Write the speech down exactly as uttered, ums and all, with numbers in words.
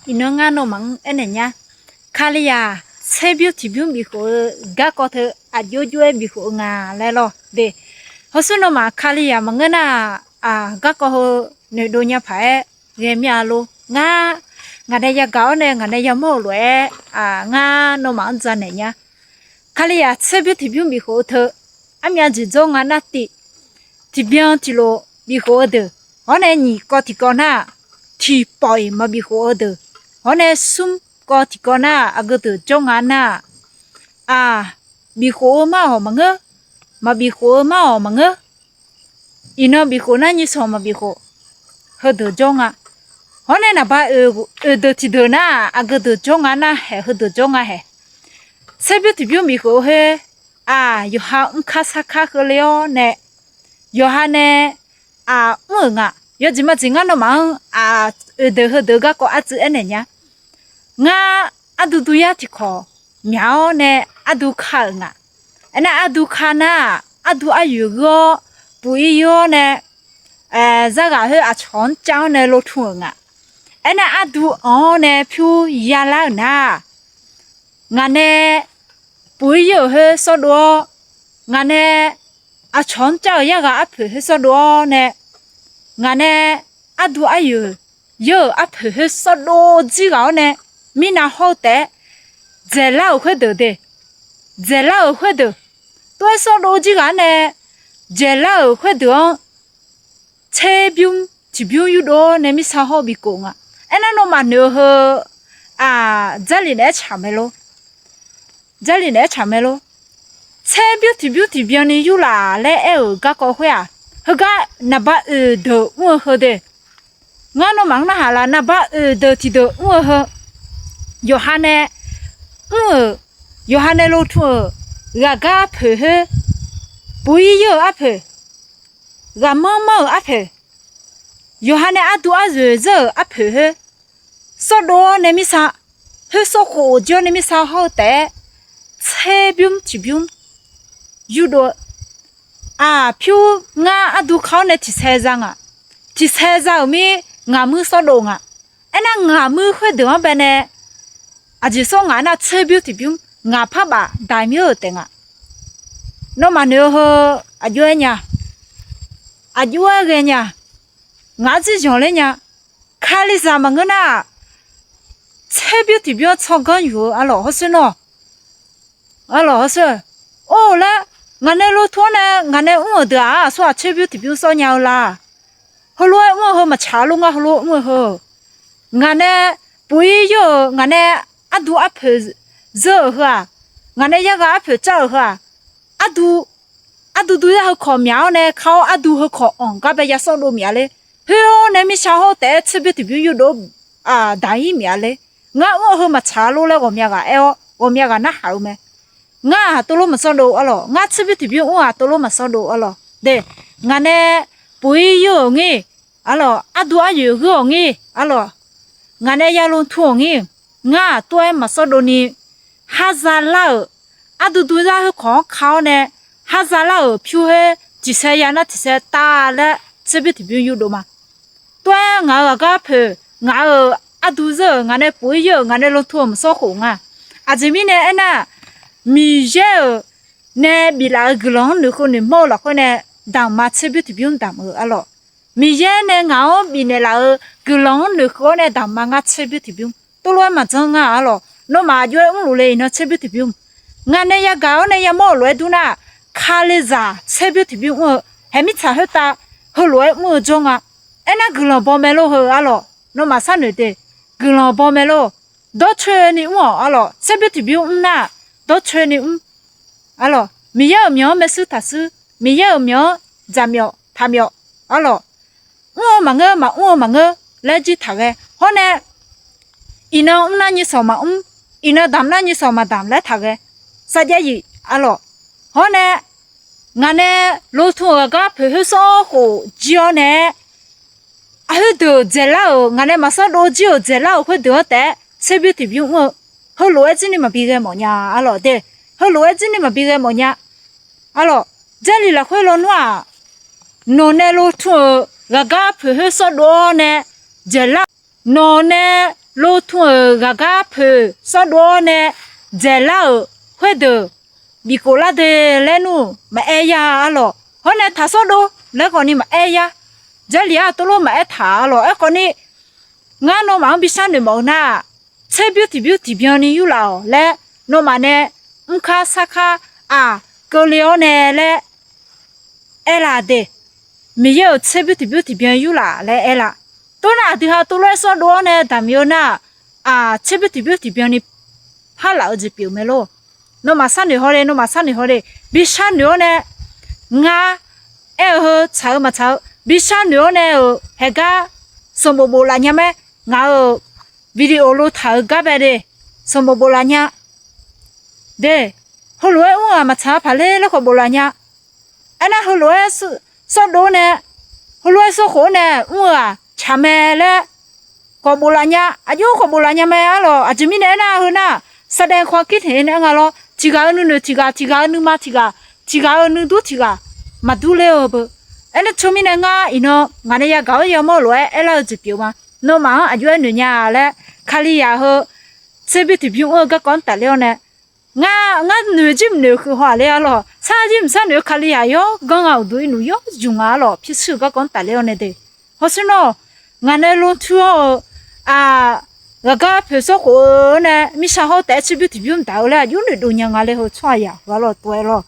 Iqnan ngar nawmaf-anr aernaeq nya. Kalizaq tserbymr tiqbymr bifkhof-eu garkawv teu aqjox jox-aer bifkhof-eu nga laer lawr de. Hawsur nawmaf Kalizaq maqngeur nar-aq, garkawv heu noeqdov nya paq-aer ghae mir-a lor. Ngar, ngaq nae yagaq-awr nae ngaq nae yamawr-euq lof-aer, ngar nawmaf-anr dzanaeq nya. Kalizaq tserbymr tiqbymr bifkhof-eu teu, armyav jeq dzawr nga nar tiv, tiqbyan tiqlof bifkhof-eu deuq, hawr nae nyiq kawv tiqkawv nar-aq, tiqpawf-iq maqbifkhof-eu deuq, hawr nae smr kawv tiqkawv nar-aq, aqgeu deuq jawr nga nar-aq, aq, bifkhof-eu mar-awq maqngeur, maqbifkhof-eu mar-awq maqngeur. Iqnan bifkhof nar nyiq sanq maqbifkhof, heudeuq jawr nga. Hawr nae naqba oeq deuq tiqdeuq nar-aq, aqgeu deuq jawr nga nar haeq, heudeuq jawr nga haeq. Tserbymr tiqbymr bifkhof-eu khoer, aq, yawqha mrkar sarkar keuvle-awr nae, yawqha nae, aq, mr-euq nga. Yawjeq majeq ngar nawmaf-anr, aq, oeq deuq heudeuq garkawv artsuiv aernaeq nya. Ngar ardu duyar tiqkawq myaq-awr nae ardu ka-euq nga. Aernar ardu ka nar-aq, ardu aryoeq ghoer-awr, puq-ir yoer-awr nae, zarghaq khoer aqcawq-anr cav-awr nae lotm-euq nga. Aernar ardu anq-awr nae pyur yalar-euq nar-aq, ngaq nae puq-ir yoer-euq khoer sawrdov-awr, ngaq nae aqcawq-anr cav-euq yarghaq arpoeq khoer sawrdov-awr nae, ngaq nae ardu aryoeq yoer-euq arpoeq khoer sawrdov jir ghaq-awr nae, mirnav hawr-eu taef-aer dzaeqlar-euq khoerdeuq de, dzaeqlar-euq khoerdeuq, tov-aer sawrdov jir ghaq-awr nae dzaeqlar-euq khoerdeuq-anr tserbymr tiqbymr yurdov-awr nae mirtsa hawr-eu bikhof nga. Aernar nawmaf noeq-eu heu, aq, Jarlif naeq-aer tsaq mae lor. Jarlif naeq-aer tsaq mae lor. Tserbymr tiqbymr tiqbyan ni yurlaf laer aer-euq garkawv khoer-aq, heugar naqba oeq deuq mr-eu heu de. Ngar nawmaf-anr narhaq laf, naqba oeq deuq tiqdeuq mr-eu heu, yawqha nae mr-euq, yawqha nae lotm-euq, ghaqgar arpoeq khoer, puq-ir yoer-euq arpoeq, ghaqmanr manr-euq arpoeq, yawqha nae ardu aryoeq zeur-euq arpoeq khoer sawrdov-awr nae mirtsa, khoer sawrkhof jir-awr nae mirtsa hawr-eu taef-aer, tserbymr tiqbymr yurdov-eu, aq, pyur ngar ardu ka-awr nae tiqsaer za nga. Tiqsaer za-euq mir ngaqmuir sawrdov nga. Aernar ngaqmuir khoerdeuq-anr bae nae aqjeq sawr ngaq nar tserbymr tiqbymr ngaq parbaf daq mir-euq taef nga. Nawmaf noeq-eu heu aqjox-aer nya, aqjox-aer ghae nya, ngaq-anr dzir zanqler nya. Kalizaq maqngeur nar-aq, tserbymr tiqbymr-anr tsawrganr yuf-eu arlawq hawsher nawr, arlawq hawsher, or laer, ngaq nae lotm-anr nae ngaq nae mr-euq deuq-aq, aqsur-aq tserbymr tiqbymr sawr nya-eu la. Heulof-aer mr-eu heu maqtsaq lor, ngar heulof-aer mr-eu heu, ngaq nae puq-ir yoer-euq, ngaq nae ardu arpoeq zeur-euq heu-aq, ngaq nae yarghaq arpoeq car-euq heu-aq, ardu, ardu duyar heukawq myaq-awr nae ka-awr ardu heukawq anq gar bae ya sawrdov miqya ler. Khoer-awr nae mirtsa hawr taef-aer tserbymr tiqbymr yurdov daq-ir miqya ler. Ngar mr-eu heu maqtsaq lor laer ghawqmya ghaq aer-awr ghawqmya ghaq narhaq-eu mae. Ngar-aq tovlof maqsawrdov arlawq, ngar tserbymr tiqbymr mr-aq tovlof maqsawrdov arlawq de. Ngaq nae puq-ir yoer-euq ngir arlawq, ardu aryoeq ghoer-awq ngir arlawq, ngaq nae ya lotm-awq ngir, ngar-aq tov-aer maqsawrdov ni, har zalar-euq, ardu duyar heukawq-anr ka-awr nae, har zalar-euq pyur khoer tiqsaer ya nar tiqsaer tav laer tserbymr tiqbymr yurdov ma. Tov-aer ngaq-euq aqgar poeq, ngaq-euq ardu zeur-euq, ngaq nae puq-ir yoer-euq, ngaq nae lotm-euq maqsawr khof nga. Aqjeq mirnae aernar, Miqyaer-euq nae biflaf-euq guiqlanq-anr noeqkeuv noeqmawr-eu lafkhoer nae, damqma tserbymr tiqbymr damq-eu arlawq. Miqyaer nae ngaq-anr bifnaeq laf-euq guiqlanq-anr noeqkeuv-awr nae damqma ngar tserbymr tiqbymr. Tovlof-aer maqdzanr nga arlawq. Nawmaf aqjox-aer mrluf le iqnan tserbymr tiqbymr. Ngaq nae yagaq-awr nae yamawr-euq lof-aer dur nar, Kalizaq tserbymr tiqbymr mr-eu, haeqmirtsaq khoertav heulof-aer mr-eu jawr nga. Aernar guiqlanq baw mae lor heu arlawq. Nawmaf sharnoeq de, guiqlanq baw mae lor. Dawrcoeni mr-awq arlawq. Tserbymr tiqbymr mr nar, dawrcoeni mr arlawq. Miqyaer-euq myawq-anr maershuir taqshuir, Miqyaer-euq myawq-anr dzaqmyawf taqmyawf arlawq. Mr-eu maqngeur, maqmr-eu maqngeur laer jir taq ghae. Hawr nae, iqnan mr nar nyiq sanq maqmr, iqnan damq nar nyiq sanq maqdamq laer taq ghae. Sarjax yif arlawq. Hawr nae, ngaq nae lotm-euq aqgar poeq khoer sawr khof jir-awr nae, aq, khoerdeuq dzaeqlar-euq, ngaq nae maqsawr dov jir-euq dzaeqlar-euq khoerdeuq-anr taef-aer tserbymr tiqbymr mr-eu, heulof-aer jir ni maqbi ghae mawf nya arlawq de. Heulof-aer jir ni maqbi ghae mawf nya arlawq. Jarlif lafkhoer lawnmr-aq, nawq nae lotm-euq ghaqgar poeq khoer sawr dov-awr nae dzaeqlar-euq, nawq nae lotm-euq ghaqgar poeq sawrdov-awr nae dzaeqlar-euq khoerdeuq bifkhof lar de laer nmr maqaer ya arlawq. Hawr nae taq sawrdov laer khawf ni maqaer ya. Jarlif-aq tov lof maqaer taq arlawq. Aerkhawf ni, ngar nawmaf-anr bishar noeq mawf-eu nar-aq, tserbymr tiqbymr tiqbyan ni yurlaf-awq laer, nawmaf nae mrkar sarkar aq keuvle-awr nae laer aerlaf de. Miqyaer-euq tserbymr tiqbymr tiqbyan yurlaf laer aerlaf. Tov nar aqdui ha tov lof-aer sawrdov-awr nae daqmiq-eu nar-aq, aq tserbymr tiqbymr tiqbyan ni parlaf-eu jeq pyeuf mae lor. Nawmaf sharnoeq haw le, nawmaf sharnoeq haw le, bishar noeq-awr nae, ngar aer-eu heu tsaq-eu maqtsaq-eu bishar noeq-awr nae-euq haeqgar sanqbof bof laf nya mae. Ngaq-euq video lo taq-eu gar bae de, sanqbof bof laf nya de. Heulof-aer mr-eu-aq maqtsaq-a paq ler laer khawf bof laf nya. Aernar heulof-aer sawrdov-awr nae, heulof-aer sawrkhof-awr nae mr-eu-aq tsaq mae laer khawf bof laf nya. Aqjox khawf bof laf nya mae arlawq. Aqjeq mirnae aernar, heu nar-aq, แสดงความคิดเห็น nae nga lawr. Tiqghaq-eu nuinoeq tiqghaq, tiqghaq-eu nuima tiqghaq, tiqghaq-eu nuidur tiqghaq maqdur ler-eu beu. Aernar teumirnae ngar iqnan ngaq nae yagaq-awr yamawr-eu lof-aer aerlar-eu jeq pyeuf ma. Nawmaf-anr aqjox-aer noeq nya laer, Kalizaq heu tserbymr tiqbymr mr-eu garkawv-anr tafler-awr nae, ngar, ngar noeq jir mqnoeq huiq haw-aq ler arlawq. Sar jir mqsar noeq-eu Kalizaq yawganr nga uqduq irnuf yawzmq nga arlawq. Pyurshuir-euq garkawv-anr tafler-awr nae de. Hawsher nawr, ngaq nae lotm-awr-eu, aq, ghaqgar poeq sawrkhof-eu nae mirtsaq hawr taef-aer tserbymr tiqbymr daq-eu laer aqjox noeqdov nya nga le heu tsawrhaq yaq heu arlawq tov-aer lawr.